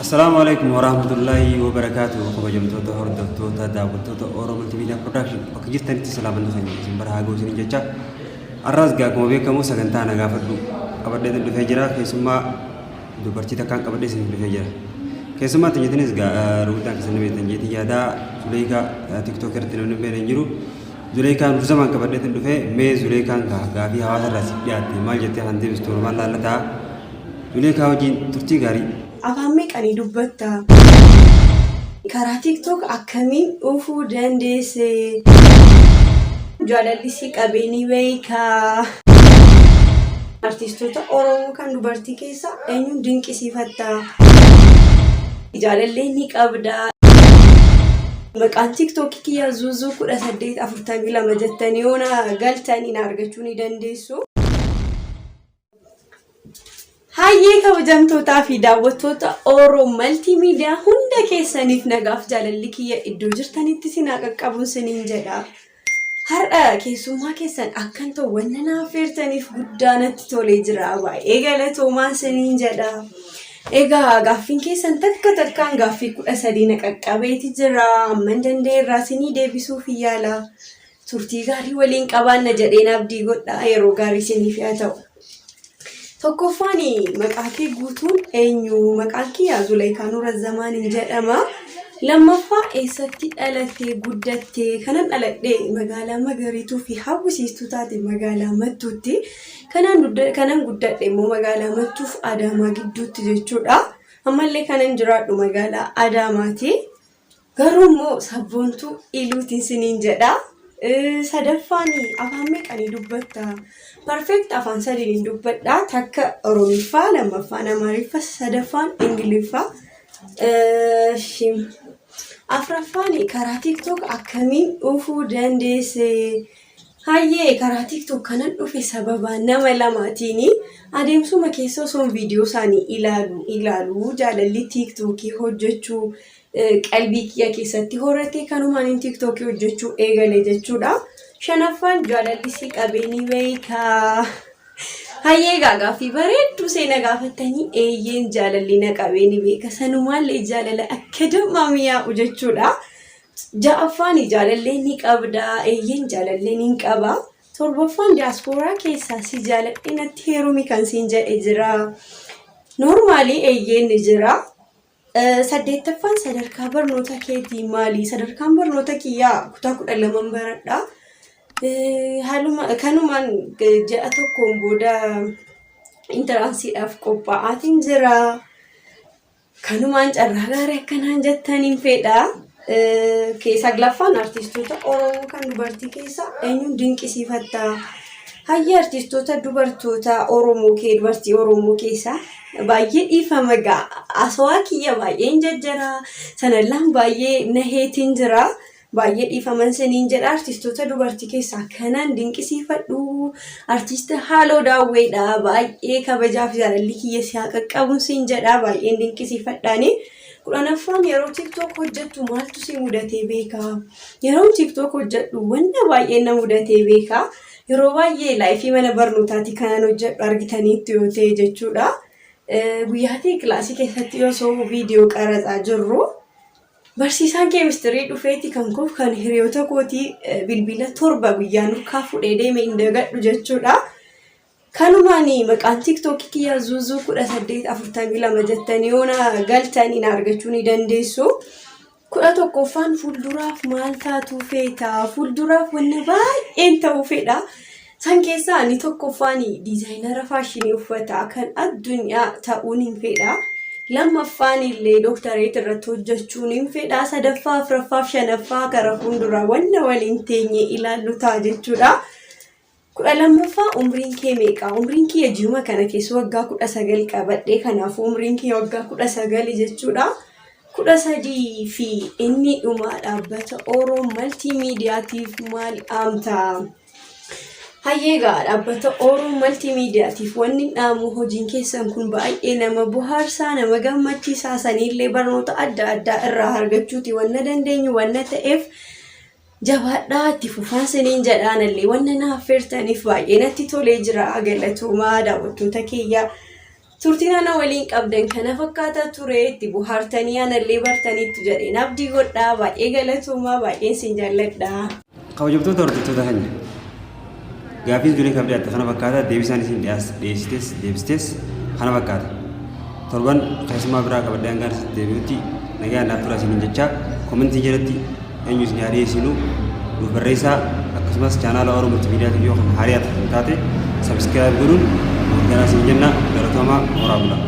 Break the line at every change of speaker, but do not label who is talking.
Assalaamu alaikum warahmatullaahi wabarakaatuh. Kabajamtoota hordoftoota daawwattoota Oromoo Multimedia Production, bakka jirtanitti salaamanni keenya isin bara haa ga'u isiniin jecha. Har'as gaa akkuma beekamu sagantaa na gaafadhu qabadhee dhufee jira. Keessummaa dubartii takkaan qabadhee isin dhufee jira. Keessummaa teenyatinis gaa rukutaan keessan ni beektan jeetii yaadaa. Zuleekaa TikTok irratti namni hin beekne hin jiru. Zuleekaan Nurzamaan qabadhee dhufee. Mee Zuleekaan gaa gaafii hawaasa irraa siif dhiyaatte maal jettee kan deebistu walumaan laallataa. Zuleekaa wajjin turtii gaarii.
Afaan meeqanii dubbatta? Karaa TikTok akkamiin dhufuu dandeesse? Jaalalli si qabee ni beekaa? Artistoota Oromoo kan dubartii keessaa eenyuun dinqisiifatta? Jaalallee ni qabdaa? Maqaan TikTok kiyya Zuuzuu 1842 jettanii yoo na galtanii na argachuu ni dandeessu. Hayyee, kabajamtootaa fi daawwattoota Oro Multimedia hunda keessaniif nagaaf jaalalli kiyya iddoo jirtanitti isin haa qaqqabuun siniin jedha. Har'a keessummaa keessan akkan ta'u wanna na affeertaniif guddaa natti tolee jira. Baay'ee galatoomaan siniin jedha. Egaa gaaffiin keessan takka takkaan gaaffii 13 na qaqqabeeti jira. Amman danda'e irraa isinii deebisuuf yaala. Turtii gaarii waliin qabaanna jedheen abdii godha. Yeroo gaarii isiniif haa ta'u. Tokkoffaan, maqaa kee guutuun eenyu? Maqaan kiyya Zuleekaa Nuurazzamaaniin jedhama. Lammaffaa, eessatti dhalattee guddatte? Kanan dhaladhe magaalaa magariituu fi hawwisiistuu taate magaalaa Mattuutti. Kanan guddadhe immoo magaalaa Mattuuf Adaamaa gidduutti jechuudha. Ammallee kanan jiraadhu magaalaa Adaamaati. Garuu immoo sabboontuu Iluutiin siniin jedha. Sadaffaan, afaan meeqanii dubbatta? Perfect afaan sadiin dubbadha. Takka Oromiffaa, lammaffaan Amaariffa, sadaffaan Ingiliffaa. Afuraffaan, karaa TikTok akkamiin dhufuu dandeesse? Hayyee, karaa TikTok kanan dhufe sababa nama lamaatiini. Adeemsuma keessa osoon viidiyoo isaanii ilaalu ilaalu jaalalli TikTokii hojjechuu qalbii kiyya keessatti horate, kanumaan TikTokii hojjechuu eegale jechuudha. Shanaffaan, jaalalli si qabee ni beekaa? Hayyee, egaa gaaffii bareedduu seena gaafattanii, eeyyeen, jaalalli na qabee ni beeka. Sanumaallee jaalala akka dammaa mi'aawu jechuudha. Ja'affaan, jaalallee ni qabdaa? Eeyyeen, jaalallee ni qaba. Torbaffaan, diyaaspooraa keessaa si jaaladhe natti heerumi kan siin jedhe jira? Normally eeyyeen, ni jira. Saddeettaffaan, sadarkaa barnoota keetii maali? Sadarkaan barnoota kiyyaa kutaa 12n baradha. Haaluma kanumaan ji'a tokkoon booda entranceiidhaaf qophaa'aatiin jira. Kanumaan carraa gaarii akkanaan jettaniin fedha. Saglaffaan, artistoota Oromoo kan dubartii keessaa eenyuun dinqisiifatta? Hayyee, artistoota dubartoota Oromoo kee dubartii Oromoo keessaa, baay'ee dhiifama gaa, asawaa kiyya baay'een jajjara sanallaan baay'ee naheetiin jira. Baay'ee dhiifaman siniin jedha. Artistoota dubartii keessaa kanan dinqisiifadhu artist Haaloo Daawweedha. Baay'ee kabajaaf jaalalli kiyya si haa qaqqabuun siin jedha, baay'een dinqisiifadhaani. 10ffaan, yeroo TikTok hojjettu maaltu si mudatee beeka? Yeroo TikTok hojjedhu wanna baay'een na mudatee beeka. Yeroo baay'ee live mana barnootaati kanan hojjedhu, argitaniittu yoo ta'e jechuudha. Guyyaatii kilaasii keessatti osoo viidiyoo qaratsaa jirru barsiisaan keemistirii dhufeeti kan koof kan hiriyoota kootii bilbila torba guyyaa nurkaa fuudhee deeme hin dagadhu jechuudha. Kanumaan maqaan TikTokii kiyya Zuuzuu 1842 jettanii yoo na galtanii na argachuu ni dandeessu. 11ffaan, fuulduraaf maal taatuu feeta? Fuulduraaf wanna baay'een ta'uu fedha. San keessaa inni tokkoffaan designer faashinii uffataa kan addunyaa ta'uun hin fedha. Lammaffaan illee dooktareet irratti hojjechuun hin fedha. Sadaffaa, afuraffaa fi shanaffaa gara fuulduraa wanna waliin teenyee ilaallu ta'a jechuudha. 12ffaa, umriin kee meeqa? Umriin kiyya ji'uma kana keessa waggaa 19 qabadhe. Kanaafuu umriin kiyya waggaa 19 jechuudha. 13 fi inni dhumaa, dhaabbata Oro Multimediatiif maal dhaamta? Hayyee egaa, dhaabbata Oro Multimediatiif wanni dhaamu, hojiin keessan kun baay'ee nama bohaarsaa, nama gammachiisaa, saniillee barnoota adda addaa irraa argachuuti wanna dandeenyu wanna ta'eef jabaadhaa, itti fufaan siniin jedhaanallee. Wanna na affeertaniif baay'ee natti tolee jira. Galatoomaa daawwattoota kiyya. Turtiin ana waliin qabdan kana fakkaata ture itti bohaartanii anallee bartaniittu jedheen abdii godhaa baay'ee galatoomaa baay'een sin jaalladha.
Kabajamtoota hordoftoota keenya gaaffiin Zuleekaaf dhiyaatte kana fakkaata deebisaan isin dhiyeessites deebistes kana fakkaata. Torban keessummaa biraa qabadhee hangaan isin deebi'utti nagaan naaf turaa isiniin jechaa komentii jalatti eenyu isin haa dhiyeessinu nuuf barreessaa akkasumas chaanaala Oromoo Multiimiidiyaa TV yoo kan haaraa taate subscribe godhuun nu hordofaa isin jenna galatoomaa horaa bulaa.